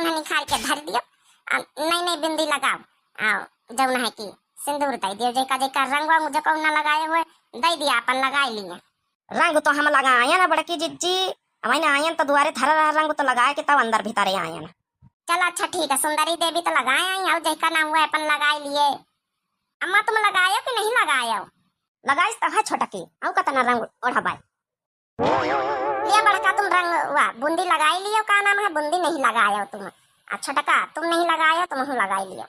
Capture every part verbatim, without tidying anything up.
निकाल के धर दियो, आ नई नई बिंदी लगाओ, आ जौन है कि सिंदूर दे दियो, जेका जेका रंग वंग जो कौन ना लगाए हुए, दे दिया, अपन लगाए लिए। रंग तो हम लगाए ना बड़की जिज्जी, अब आइन आयन तो दुआरे धर रहा रंग तो लगाए के तब अंदर भीतरे आयन। चल अच्छा ठीक है, सुंदरी देवी तो लगाए आई, और जेका ना हुआ अपन लगाए लिए। अम्मा तुम लगायो कि नहीं लगायो? लगाइस तो है छोटकी, और कतना रंग ओढ़बाई। लिया बड़का तुम रंग वा बूंदी लगाई लियो, का नाम है, बूंदी नहीं लगायो तुम, आ छोटका तुम नहीं लगायो, तुम हूँ लगाई लियो।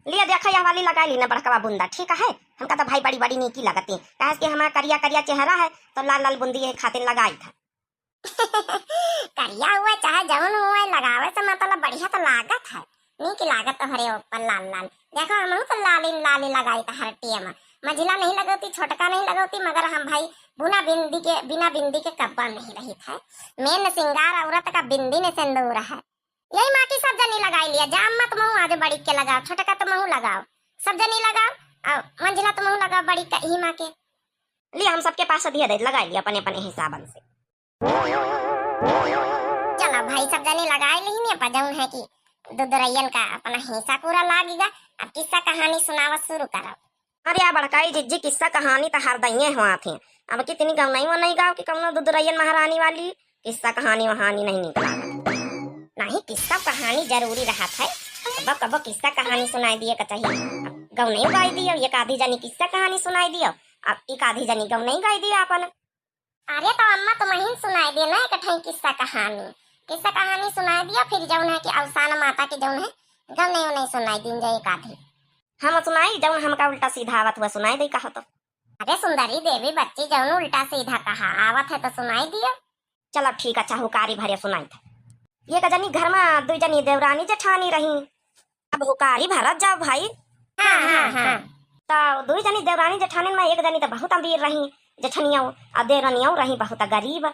लिया देखा यह वाली लगाई ली ना बड़कवा बूंदा, ठीक है, हमका तो भाई बड़ी बड़ी नीकी लगती, काहे कि हमारा करिया करिया चेहरा है तो लाल लाल बूंदी यही खातिर लगाई था। करिया हुआ चाहे जौन हुआ, लगावे से मतलब बढ़िया तो लागत है, नीक लागत तोहरे ऊपर लाल लाल। देखो हमहू तो लालिन लाली लगाई त हर टेम, मझिला नहीं लगौती, छोटका नहीं लगौती, मगर हम भाई बिना बिंदी के, बिना बिंदी के कब्बा नहीं रहित है। मेन सिंगार औरत का बिंदी ने सिंदूर है। यही माँ की सब जनी लगाई लिया, जा अम्मा तुमहू आज बड़ी के लगाओ, छोटका तुमहू लगाओ, सब जनी लगाओ, और मंझिला तुमहू लगाओ बड़ी का ही माँ के। लिया हम सबके पास दिया दे, लगाई लिया अपने अपने हिसाबन से। चला भाई, सब जनी लगाए लिहिन, अब जौन है कि दुदुरैयन का अपना हिस्सा पूरा लागिगा। अब किस्सा कहानी सुनावत शुरू करब। अरे आ बड़काई जिज्जी, किस्सा कहानी तो हर दइये हुआ थे। अब कितनी गौनई वनई गाओ कि कौनो दुदुरैयन महारानी वाली किस्सा कहानी वहानी नहीं निकला। नहीं, किस्सा कहानी जरूरी रहत है। कबो कबो किस्सा कहानी सुनाई दिए का चाहिए। अब गौनई गाई दियो, एक आधी जनी किस्सा कहानी सुनाई दियो, अब एक आधी जनी गौनई गाई दियो अपन। अरे तो अम्मा तुमहिन सुनाई दे ना एक ठई किस्सा कहानी, किस्सा कहानी सुनाई दिया, फिर जौन है कि अवसान माता के जौन है गौनई उनई सुनाई दिन जाए एक आधी। हम सुनाई जौन हमका उल्टा सीधा आवत हुआ सुनाई दे कहा तो। अरे सुंदरी देवी बच्ची जौन उल्टा सीधा कहा आवत है तो सुनाई दिया। चलो ठीक है, चाहुकारी भरे सुनाई था। एक जनी घर में दुई जनी देवरानी जेठानी रही। अब हुकारी भरत जाओ भाई। हाँ, हाँ, हाँ। तो दुई जनी देवरानी जेठानिन में एक जनी तो बहुत अमीर रही जेठनियऊ, और देवरानियऊ रही बहुत गरीब।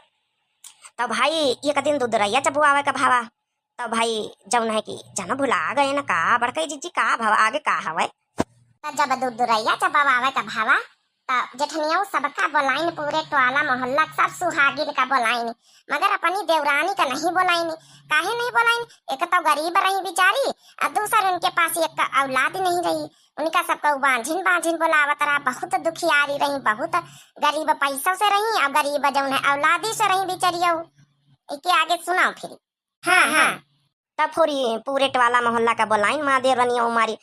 तो भाई एक दिन दुदुरैया चबुआवे का भावा। तो भाई जौन है कि जन भुला गए न का बड़कई जिज्जी का भावा आगे का हवे। तो जब दुदुरैया चबुआवे का भावा तो जेठनियऊ सबका बोलाइन, पूरे टोला मोहल्ला सब सुहागिन का बोलाइन, मगर अपनी देवरानी का नहीं बोलाइन। काहे नहीं बोलाइन? एक तो गरीब रही बेचारी, और दूसर उनके पास एक औलाद नहीं रही। उनका सबका उ बांझिन बांझिन बोलावत रहा, बहुत दुखियारी रही, बहुत गरीब पैसों से रही, और गरीब जौन है औलादी से रही बेचारियऊ। एके आगे सुनाओ फिर। हाँ, हाँ। तब फिर पूरे टोला मोहल्ला का बोलाइन माँ देवरानियऊ मारी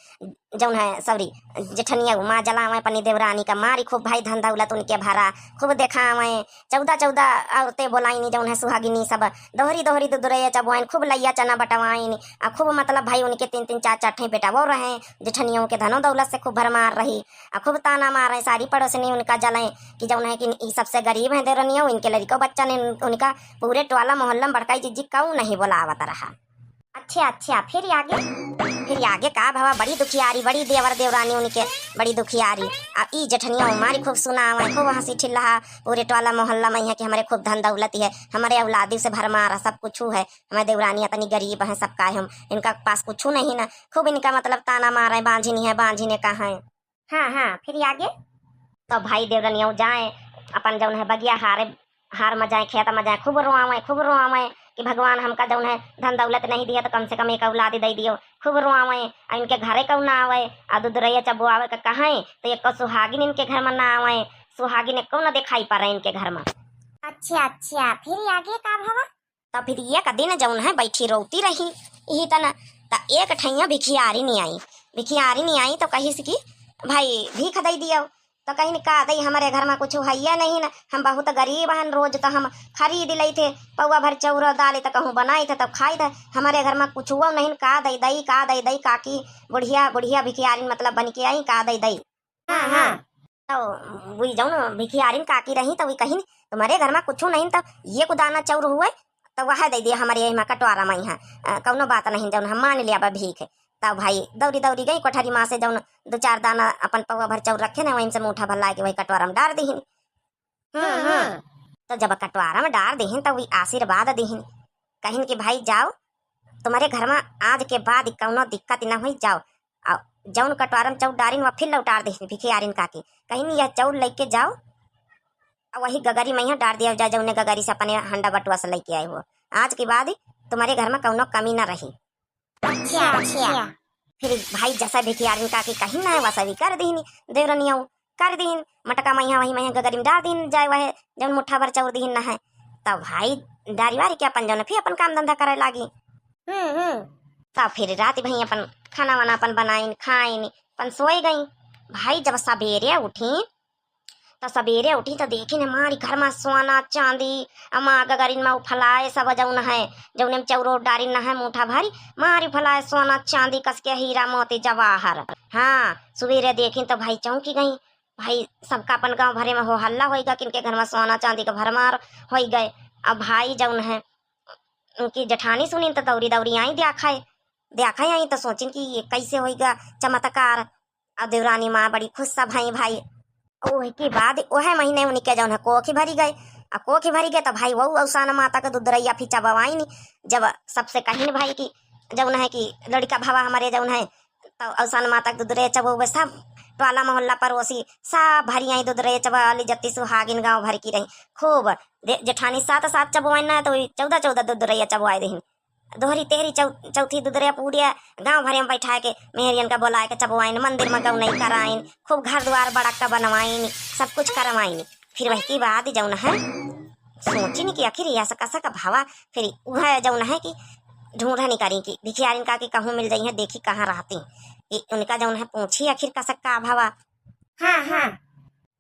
जौन है सौरी जेठनियऊ माँ जलावे अपनी देवरानी का मारी खूब भाई धन दौलत उनके भरा, खूब देखावे। चौदह चौदह औरतें बोलाइनी जौन है सुहागिनी सब दोहरी दोहरी दुदुरैया चबुआइन खूब लैया चना बटवाइन। आ खूब मतलब भाई उनके तीन तीन चार चार ठे बेटा वो रहे, जेठनियों के धनो दौलत से खूब भरमार रही। आ खूब ताना मारे सारी पड़ोसनी उनका जले कि जौन है कि ई सबसे गरीब है देवरानियऊ, इनके लड़को बच्चा ने उन-, उनका पूरे टोला मोहल्ला में बड़काई जिज्जी कऊ नहीं बोलावत रहा। अच्छा, अच्छा, फिर आगे? फिर आगे का भवा, बड़ी दुखियारी, बड़ी देवर देवरानी उनके, बड़ी दुखियारी। अब ई जेठनिया मारी खूब सुनावे, खूब हंसी ठिल्ला, पूरे टोला मोहल्ला में है कि हमरे खूब धन दौलत है, हमरे औलादी से भरमार है, सब कुछ है, हमारे देवरानी इतनी गरीब है, सबका है, हम इनका पास कुछ नहीं ना, खूब इनका मतलब ताना मारे, बांझिन है, बांझिन है, कहाँ है। हाँ, हाँ, फिर आगे? तो भाई देवरनियऊ जाए, अपन जौन है बगिया हारे, हार में जाए, खेत में जाए, खूब रोआवे, खूब रोआवे कि भगवान हमका जौन है धन दौलत नहीं दिया तो कम से कम एक औलाद दे दियो। खूब रोआवे, आ इनके घरे कऊ ना आवे, आ दुदुरैया चबुआवे का कहे तो एक सुहागिन इनके घर में ना आवे, सुहागिन एको ना दिखाई पड़े इनके घर में। अच्छा, अच्छा, फिर आगे का भवा? तब फिर एक दिन जौन है बैठी रोती रही, यही तना, त एक ठैया भिखियारी नहीं आई। भिखियारी नहीं आई तो कहिस कि भाई भीख दे दियो। तो कहिन का दई, हमरे घर में कुछ हैया नहीं ना, हम बहुत गरीब हन, रोज तो हम खरीद लेते, पौवा भर चौरा दाल तो कहूँ बनाई थे तब खाई थे, हमरे घर में कुछ नहीं, का दई दई, का दई दई, काकी बुढ़िया, बुढ़िया भिखियारी मतलब बन के आई, का दई दई। हाँ, हाँ। तो वही जौन भिखियारिन काकी रही, तो वही कहिन, "तुम्हारे घर में कुछ नहीं, तो ये कुदाना चौर हुए, तो वह दे दिया हमारे यहाँ कटोरा में यहाँ, अ, कौनो बात नहीं, जौन हम मान लिया बा भीख।" तब भाई दौड़ी दौड़ी गई कोठरी माँ से, जौन दो चार दाना अपन पौवा भर चौर रखे ना, वहीं से मुट्ठा भर लाके वही कटोरा में डार दीहिन। हम्म, हम्म। तो जब कटोरा में डार दीहिन, तो वही आशीर्वाद दीहिन, कहिन कि भाई जाओ, तुम्हारे घर में आज के बाद कौनो दिक्कत ना हुई, जाओ। आ जौन कटोरा में चौर डारिन, वह फिर लौटार दे भिखियारिन काकी, कहिन यह चौर लेके जाओ, आ वही गगरी में यहाँ डार दिया जाए, जौने गगरी से अपने हंडा बटुआ से लेके आए हो। आज के बाद तुम्हरे घर मा कउनो कमी न रही। अच्छा, अच्छा। फिर भाई जसा भिखियारिन काकी कहिन ना है, वसा भी कर दीन, देवरनिया कर दीन, मटका मइहाँ वही मइहाँ गगरी मा डार दीन जाए, वहे जउन मुट्ठा भर चउर दीन ना है। तब भाई डारी वारी के अपन जउन फिर अपन काम धंधा करे लागी। हम्म, हम्म। तब फिर रात भई अपन खाना वाना अपन बनाइन, खाइन, अपन सोए गई। भाई जब सबेरे उठीं, त सबेरे उठीं त देखीं हमारी घर मा सोना चांदी, अमा गगरिन मा उफलाए सब जउन है, जउने मा चउर डारिन ना है मुट्ठा भरी, मारी उफलाए सोना चांदी कस के हीरा मोती जवाहर। हाँ, सुबेरे देखीं त भाई चौंकी गई। भाई सबका अपन गाँव भरे मा हो हल्ला होइगा कि इनके घर मा सोना चांदी का भरमार होइगा। अब भाई जउन है, उनकी जेठानी सुनीन त दौरी दौरी आई द्याखा है, द्याखा है आई त सोचिन कि ये कइसे होइगा चमत्कार। अब देवरानी मा बड़ी खुश सा भई भाई। ओह के बाद ओहे महीने उनके जउन है कोखी भरी गए। अब कोखी भरी गए त भाई वहू अवसान माता के दुदरैया फिर चबवाइन। जब सबसे कहिन भाई कि जउन है कि लड़िका भवा हमरे जउन है, त अवसान माता के दुदरैया चबउबे सब टोला मोहल्ला पड़ोसी सब भरी आई दुदरैया चबवाली जत्ती सुहागिन गाँव भर की रही। खूब दे-, जेठानी सात सात चबवाइन ना त वही चउदह चउदह दुदरैया चबवाए रही। दोहरी तेहरी चौ-, चौथी दुदरैया पूरे गाँव भरे मा बैठाए के मेहरियन का बोलाए के चबवाइन, मंदिर मा गउनई कराइन, खूब घर द्वार बड़का बनवाइन, सब कुछ करवाइन। फिर वही के बाद जउन है सोचिन कि आखिर ये ऐसा कसा का भवा, फिर उहै जउन है कि ढूंढनी करी कि भिखियारिन काकी कहूँ मिल जइहैं, देखी कहाँ रहती, कि उनका जउन है पूछी आखिर कसा का भवा। हाँ, हाँ।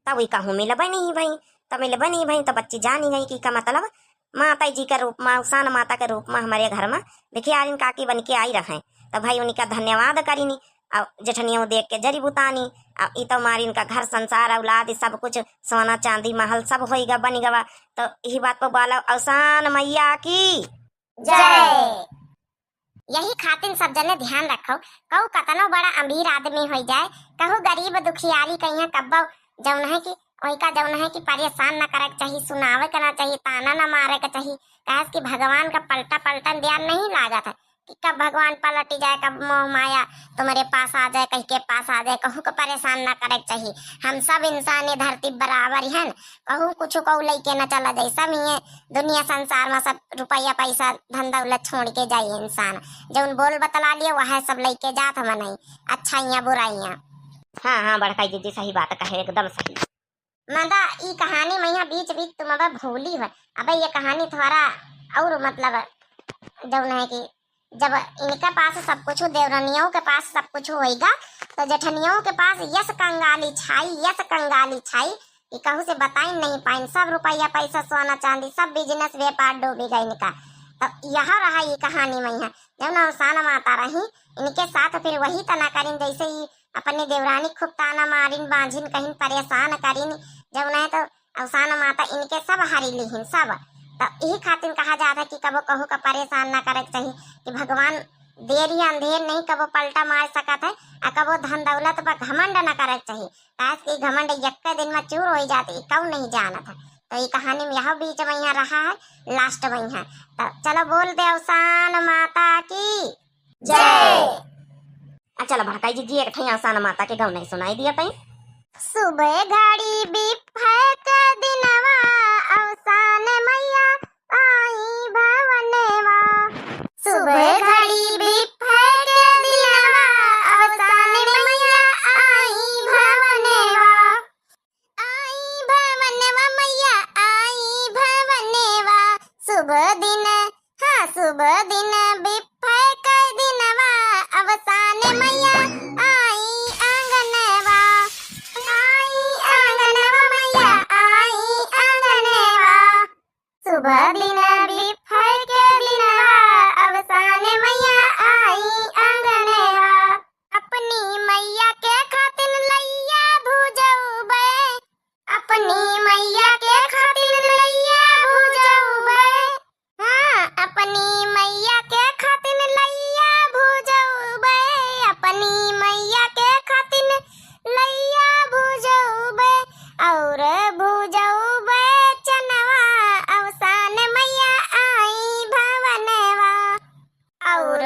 तब ई कहूँ मिलबे नहीं भई, तब मिलबे नहीं भई, तब बच्ची जानी गई कि का मतलब माता जी के रूप मा, अवसान माता के रूप मा हमरे घर मा भिखियारिन काकी बन के आई रहे। तब भाई उनका धन्यवाद करिनी। अब जेठनियो देख के जरी बुतानी। अब ई तो मारी इनका घर संसार औलाद ई सब कुछ सोना चांदी महल सब होइगा बन गवा। तो यही बात पर बोला अवसान मैया की जय। यही खातिर सब जने ध्यान रखो, कहू कतनो बड़ा अमीर आदमी होइ जाए, कहू गरीब दुखियारी कहिया कब्बो जउन है कि ओइका जउन है कि परेशान न करे के चाही, सुनावे के ना चाही, ताना न मारे के चाही। काहे कि भगवान का पलटा पलटन ध्यान नहीं लागत है कि कब भगवान पलट जाए, कब मोह माया तुम्हरे पास आ जाए, कहीं के पास आ जाए, कहू के परेशान न करे के चाही। हम सब इंसान ये धरती बराबर ही हैं, कहू कुछ कहू लइके न चला जाए। सब ये दुनिया संसार मा सब रुपया पैसा धन दौलत छोड़ के जाई इंसान। जउन बोल बतला लिए वह सब लइके जात मनई, अच्छाइयाँ बुराइयाँ। हाँ, हाँ, बड़काई दीदी सही बात कहे, एकदम सही। मदा ई कहानी मइहाँ बीच बीच तुम अब भूली हो। अब ये कहानी थोड़ा और मतलब जउन है कि जब इनके पास सब कुछ, देवरनियों के पास सब कुछ होइगा, तो जेठनियों के पास यस कंगाली छाई, यस कंगाली छाई, कि कहू से बताइन नहीं पाइन। सब रुपया पैसा, सोना चांदी, सब business व्यापार डूबी गए इनका। तो यह रहा ये कहानी मइहाँ। जउन अवसान माता रही, इनके साथ फिर वही तना करिन, जैसे ही अपनी देवरानी खूब ताना मारिन, बांझिन कहिन, परेशान करिन, जउन है तो अवसान माता इनके सब हरी लिहिन, सब। तो यही खातिर कहा जात है कि कबो कहू का परेशान ना करे के चाही, कि भगवान देर या अंधेर नहीं कबो पलटा मार सकत है, आ कबो धन दौलत पर घमंड ना करे के चाही, काहे कि घमंड यक्के दिन मा चूर होइ जात, ई कहू नहीं जानत है। तो ये कहानी मा यह बीच मइहाँ रहा है, last मइहाँ। तो चलो बोल दे अवसान माता की जय। आ चला बड़काई जीजी एक ठे अवसान माता के गवनई सुनाई दिया तई। सुबह घड़ी बिफे के दिनवा, अवसान मैया आई भवनवा। सुबह घड़ी बिफे के दिनवा, अवसान मैया आई भवनवा। आई भवनवा मैया, आई भवनवा। शुभ दिन, हाँ, शुभ दिन बिफे के दिनवा, अवसान मैया आई आंगनवा। आई आंगनवा मैया, आई आंगनवा। शुभ दिन बिफे के दिनवा, अवसान मैया आई आंगनवा। अपनी मैया के खातिर लैया भुजौबे, अपनी मैया के खातिर लैया भुजौबे। हाँ, अपनी मैया के खातिर लैया भुजौबे, अपनी मैया के खातिर लैया भुजौबे, और भुजौबे चनवा, अवसान मैया आई भवनवा। और